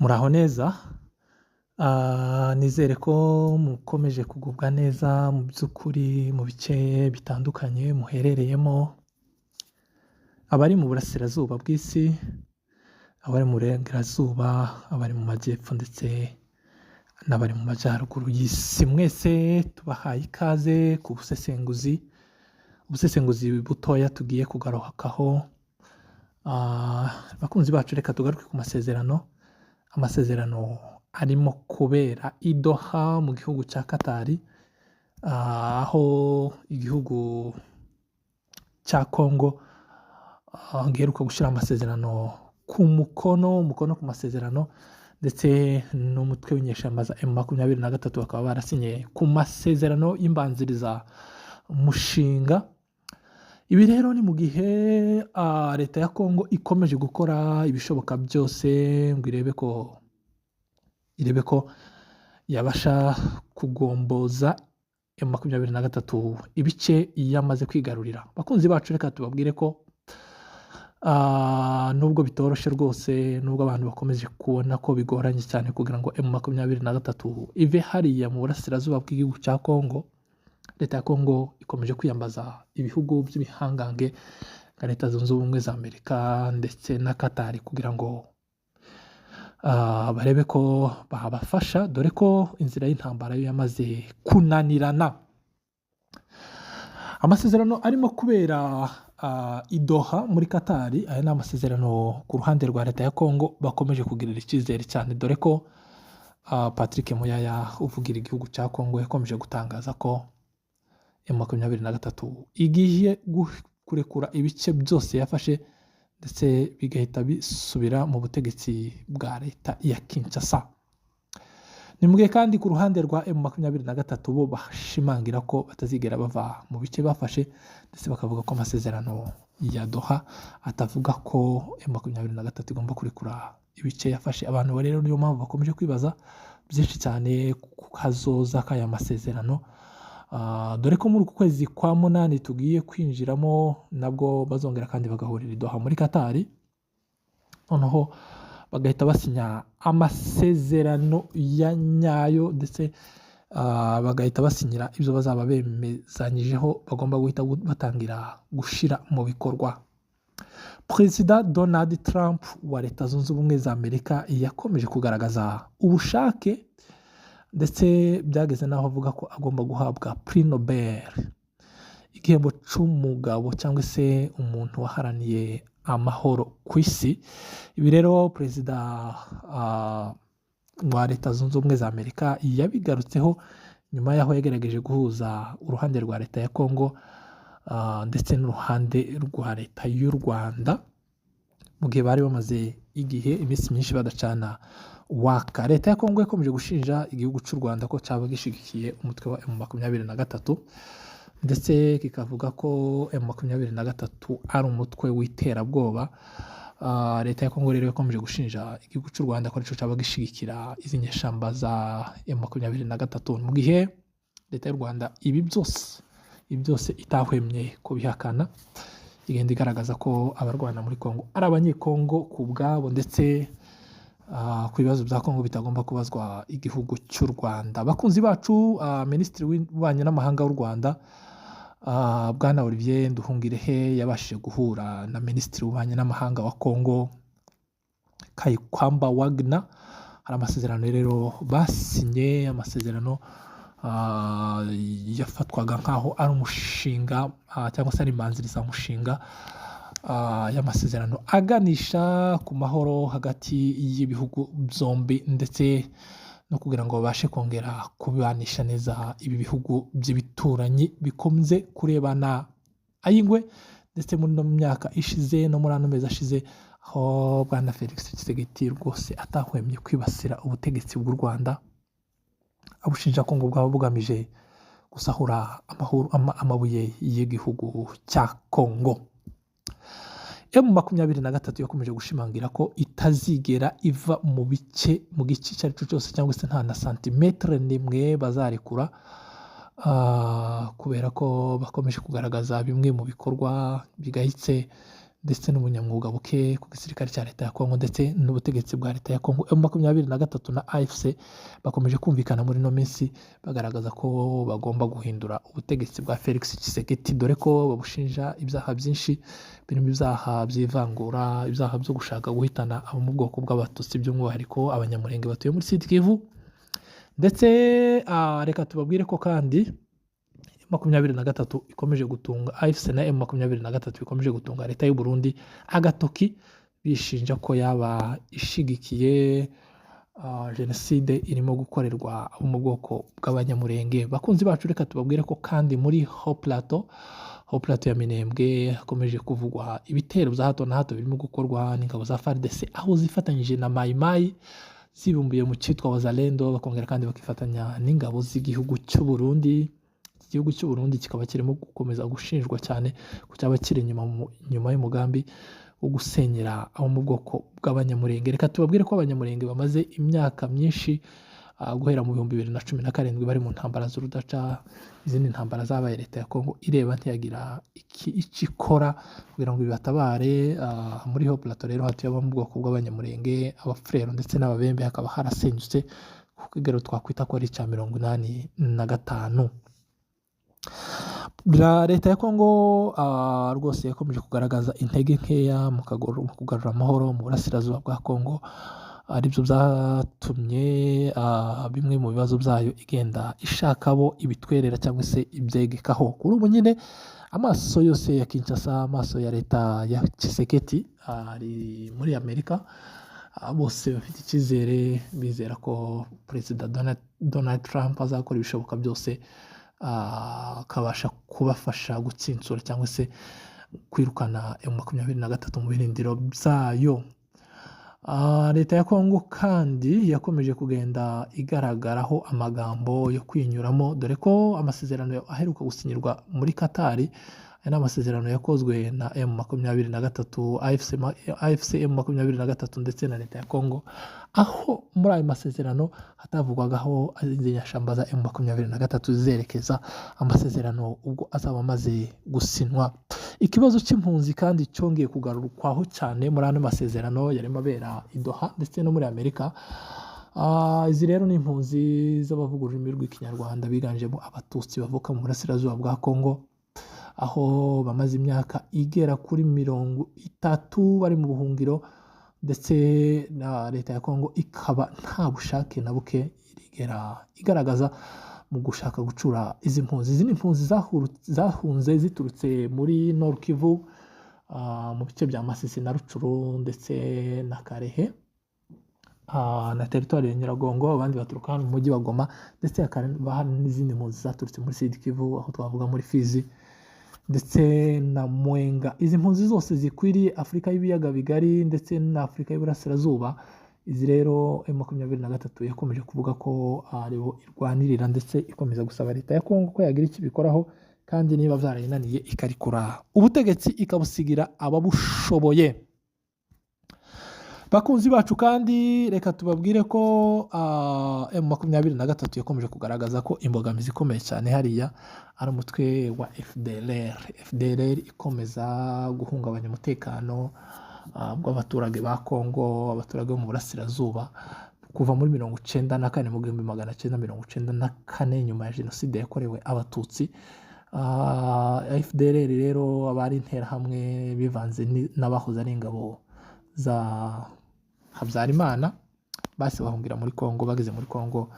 Muraho neza, nizere ko mukomeje kugubwa neza mu by'ukuri mu bice bitandukanye muherereyemo, abari mu burasirazuba bw'isi, abari mu burengerazuba, abari mu majyepfo ndetse n'abari mu majyaruguru y'isi, mwese tubahaye ikaze ku busesenguzi, ubusesenguzi butoya tugiye kugarukaho. Bakunzi bacu, reka tugaruke ku masezerano, amasezerano arimo kubera i Doha mu gihugu cya Katari, aho igihugu cya Kongo giheruka gushyira amasezerano ku mukono, umukono ku masezerano, ndetse n'umutwe w'inyeshyamba za M23 bakaba barasinye ku masezerano y'imbanziriza mushinga. Ibi rero ni mu gihe leta ya Kongo ikomeje gukora ibishoboka byose ngo irebe ko yabasha kugomboza M23 ibice yamaze kwigarurira. Bakunzi bacu, reka tubabwire ko nubwo bitoroshye rwose, nubwo abantu bakomeje kubona ko bigoranye cyane kugira ngo M23 ive hariya mu burasirazuba bw'igihugu cya Kongo, leta ya Kongo ikomeje kwiyambaza ibihugu by'ibihangange nka Leta Zunze Ubumwe za Amerika ndetse na Katari kugira ngo barebe ko babafasha, dore ko inzira y'intambara yo yamaze kunanirana. Amasezerano arimo kubera i Doha muri Katari, aya ni amasezerano ku ruhande rwa leta ya Kongo bakomeje kugirira icyizere cyane, dore ko Patrick Muyaya uvugira igihugu cya Kongo yakomeje gutangaza ko M23 igiye kurekura ibice byose yafashe, ndetse bigahita bisubira mu butegetsi bwa leta ya Kinshasa. Ni mu gihe kandi ku ruhande rwa M23 bo bashimangira ko batazigera bava mu bice bafashe, ndetse bakavuga ko amasezerano ya Doha atavuga ko M23 igomba kurekura ibice yafashe. Abantu rero niyo mpamvu bakomeje kwibaza byinshi cyane ku kazoza k'aya masezerano, dore ko muri uku kwezi kwa munani tugiye kwinjiramo nabwo bazongera kandi bagahurira i Doha muri Katari, noneho bagahita basinya amasezerano ya nyayo, ndetse bagahita basinyira ibyo bazaba bemezanyijeho bagomba guhita batangira gushyira mu bikorwa. Perezida Donald Trump wa Leta Zunze Ubumwe za Amerika yakomeje kugaragaza ubushake, ndetse byageze n'aho avuga ko agomba guhabwa Prix Nobel, igihembo cy'umugabo cyangwa se umuntu waharaniye amahoro ku isi. Ibi rero perezida wa Leta Zunze Ubumwe za Amerika yabigarutseho nyuma y'aho yagerageje guhuza uruhande rwa leta ya Kongo ndetse n'uruhande rwa leta y'u Rwanda, mu gihe bari bamaze igihe, iminsi myinshi badacana waka. Leta ya Kongo yakomeje gushinja igihugu cy'u Rwanda ko cyaba gishyigikiye umutwe wa M23, ndetse kikavuga ko M23 ari umutwe w'iterabwoba. Leta ya Kongo rero yakomeje gushinja igihugu cy'u Rwanda ko aricyo cyaba gishyigikira izi nyeshyamba za M23, mu gihe leta y'u Rwanda ibi byose itahwemye kubihakana, igenda igaragaza ko abarwana muri Kongo ari Abanyekongo ku bwabo, ndetse ku bibazo bya Kongo bitagomba kubazwa igihugu cy'u Rwanda. Bakunzi bacu, Minisitiri w'Ububanyi n'Amahanga w'u Rwanda, Bwana Olivier Nduhungirehe, yabashije guhura na Minisitiri w'Ububanyi n'Amahanga wa Kongo, Kayikwamba Wagner. Hari amasezerano rero basinye, amasezerano yafatwaga nk'aho ari umushinga cyangwa se ari imbanzirizamushinga y'amasezerano aganisha ku mahoro hagati y'ibihugu byombi, ndetse no kugira ngo babashe kongera kubanisha neza ibi bihugu by'ibituranyi bikunze kurebana ay'ingwe, ndetse muri ino myaka ishize no muri ano mezi ashize, aho Bwana Felix Tshisekedi rwose atahwemye kwibasira ubutegetsi bw'u Rwanda, abushinja ko ngo bwaba bugamije gusahura amabuye y'igihugu cya Kongo. M23 yakomeje gushimangira ko itazigera iva mu bice, mu gice icyo ari cyo cyose, cyangwa se nta na santimetero n'imwe bazarekura, kubera ko bakomeje kugaragaza bimwe mu bikorwa bigayitse. ndetse n'ubunyamwuga buke ku gisirikare cya leta ya Kongo ndetse n'ubutegetsi bwa leta ya Kongo. M23 na AFC bakomeje kumvikana muri ino minsi bagaragaza ko bagomba guhindura ubutegetsi bwa Felix Tshisekedi, dore ko babushinja ibyaha byinshi birimo ibyaha by'ivangura, ibyaha byo gushaka guhitana abo mu bwoko bw'Abatutsi, by'umwihariko Abanyamulenge batuye muri Sud Kivu. Ndetse reka tubabwire ko kandi 23 ikomeje gutunga AFC na M23 ikomeje gutunga leta y'u Burundi agatoki, bishinja ko yaba ishigikiye jenoside irimo gukorerwa abo mu bwoko bw'Abanyamurenge. Bakunzi bacu, reka tubabwire ko kandi muri Haut Plateau, Haut Plateau ya Minembwe, hakomeje kuvugwa ibitero bya hato na hato birimo gukorwa n'ingabo za FARDC, aho zifatanyije na Mai Mai zibumbiye mu cyitwa Wazalendo, bakongera kandi bakifatanya n'ingabo z'igihugu cy'u Burundi. Iki gihugu cy'u Burundi kikaba kirimo gukomeza gushinjwa cyane ko cyaba kiri inyuma y'umugambi wo gusenyera abo mu bwoko bw'Abanyamurenge. Reka tubabwire ko Abanyamurenge bamaze imyaka myinshi, guhera mu 2017, bari mu ntambara z'urudaca, izindi ntambara zabaye leta ya Kongo ireba ntiyagira icyo ikora kugira ngo bibatabare. Muri Haut Plateau rero hatuye abo mu bwoko bw'Abanyamurenge, Abafurero ndetse n'Ababembe, hakaba harasenyutse ku kigero twakwita ko ari icya 85. Leta ya Kongo rwose yakomeje kugaragaza intege nkeya mu kugarura amahoro mu burasirazuba bwa Kongo, aribyo byatumye bimwe mu bibazo byayo igenda ishaka abo ibitwerera cyangwa se ibyegekaho. Kuri ubu nyine amaso yose ya Kinshasa, amaso ya leta ya Tshisekedi ari muri Amerika. Bose bafite icyizere, bizera ko Perezida Donald Trump azakora ibishoboka byose akabasha kubafasha gutsinsura cyangwa se kwirukana M23 mu birindiro byayo. Leta ya Kongo kandi yakomeje kugenda igaragaraho amagambo yo kwinyuramo, dore ko amasezerano aheruka gusinyirwa muri Katari, aya ni amasezerano yakozwe na M23, AFC M23 ndetse na leta ya Kongo, aho muri ayo masezerano hatavugwagaho izi nyeshyamba za M23 zizerekeza amasezerano ubwo azaba amaze gusinywa. Ikibazo cy'impunzi kandi cyongeye kugarukwaho cyane muri ano masezerano yarimo abera i Doha ndetse no muri Amerika. Izi rero ni impunzi z'abavuga ururimi rw'Ikinyarwanda biganjemo Abatutsi bavuka mu burasirazuba bwa Kongo, aho bamaze imyaka igera kuri 30 bari mu buhungiro, ndetse na leta ya Kongo ikaba nta bushake na buke irigera igaragaza mu gushaka gucura izi mpunzi. Izi ni impunzi zahunze ziturutse muri Nord Kivu, mu bice bya Masisi na Rucuru ndetse na Karehe, na teritwari ya Nyiragongo, abandi baturuka hano mu mujyi wa Goma, ndetse hakaba hari n'izindi mpunzi zaturutse muri Sud Kivu, aho twavuga muri Fizi ndetse na Mwenga. Izi mpunzi zose zikwiriye Afurika y'ibiyaga bigari ndetse na Afurika y'Iburasirazuba. Izi rero M23 yakomeje kuvuga ko aribo irwanirira, ndetse ikomeza gusaba leta ya Kongo ko yagira icyo ibikoraho, kandi niba byarayinaniye ikarikura ubutegetsi ikabusigira ababushoboye. Bakunzi bacu, kandi reka tubabwire ko M23 yakomeje kugaragaza ko imbogamizi ikomeye cyane hariya ari umutwe wa FDLR. FDLR ikomeza guhungabanya umutekano w'abaturage ba Kongo, abaturage bo mu burasirazuba, kuva muri 94, mu 1994, nyuma ya jenoside yakorewe Abatutsi. FDLR rero abari interahamwe bivanze n'abahoze ari ingabo za Habyarimana, bahise bahungira muri Kongo. Bageze muri Kongo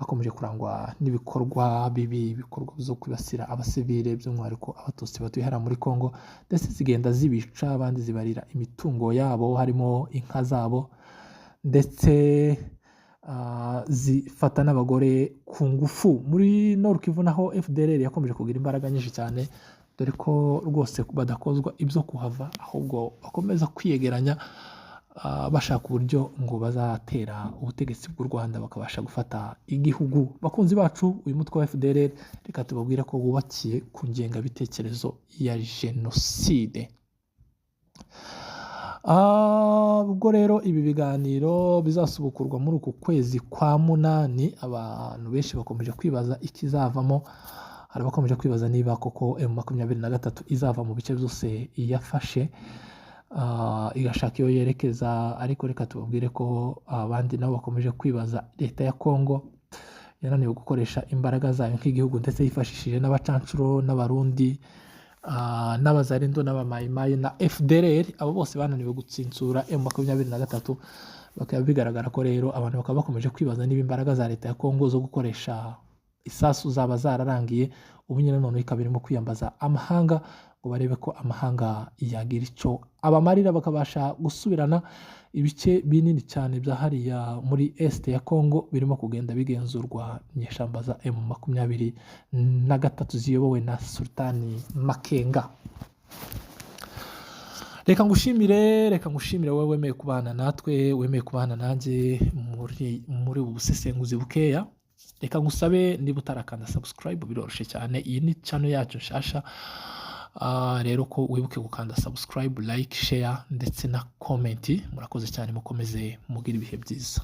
bakomeje kurangwa n'ibikorwa bibi, ibikorwa byo kwibasira abasivile, by'umwihariko Abatutsi batuye hariya muri Kongo, ndetse zigenda zibica, abandi zibarira imitungo yabo harimo inka zabo, ndetse zifata n'abagore ku ngufu. Muri Nord Kivu naho FDLR yakomeje kugira imbaraga nyinshi cyane, dore ko rwose badakozwa ibyo kuhava, ahubwo bakomeza kwiyegeranya, bashaka uburyo ngo bazatera ubutegetsi bw'u Rwanda bakabasha gufata igihugu. Bakunzi bacu, uyu mutwe wa FDLR reka tubabwire ko wubakiye ku ngengabitekerezo ya jenoside. Ubwo rero ibi biganiro bizasubukurwa muri uku kwezi kwa munani, abantu benshi bakomeje kwibaza ikizavamo. Hari abakomeje kwibaza niba koko M23 izava mu bice byose yafashe. Igashaka iyo yerekeza. Ariko reka tubabwire ko abandi nabo bakomeje kwibaza leta ya Kongo yananiwe gukoresha imbaraga zayo nk'igihugu, ndetse yifashishije n'abacancuro n'Abarundi, n'Abazarindo n'Abamayimayi na FDLR. Abo bose bananiwe gutsinsura M23. Bakaba bigaragara ko rero abantu bakaba bakomeje kwibaza niba imbaraga za leta ya Kongo zo gukoresha isasu zaba zararangiye. Ubu nyine none ikaba irimo kwiyambaza amahanga ngo barebe ko amahanga yagira icyo abamarira, bakabasha gusubirana ibice binini cyane bya hariya muri Est ya Congo birimo kugenda bigenzurwa inyeshyamba za M23 ziyobowe na Sultani Makenga. Reka ngushimire wowe wemeye kubana natwe, wemeye kubana nanjye muri ubu busesenguzi bukeya. Reka ngusabe, niba utarakanda subscribe, biroroshye cyane, iyi ni channel yacu nshasha. Rero ko wibuke gukanda subscribe, like, share ndetse na comment. Murakoze cyane, mukomeze mugire ibihe byiza.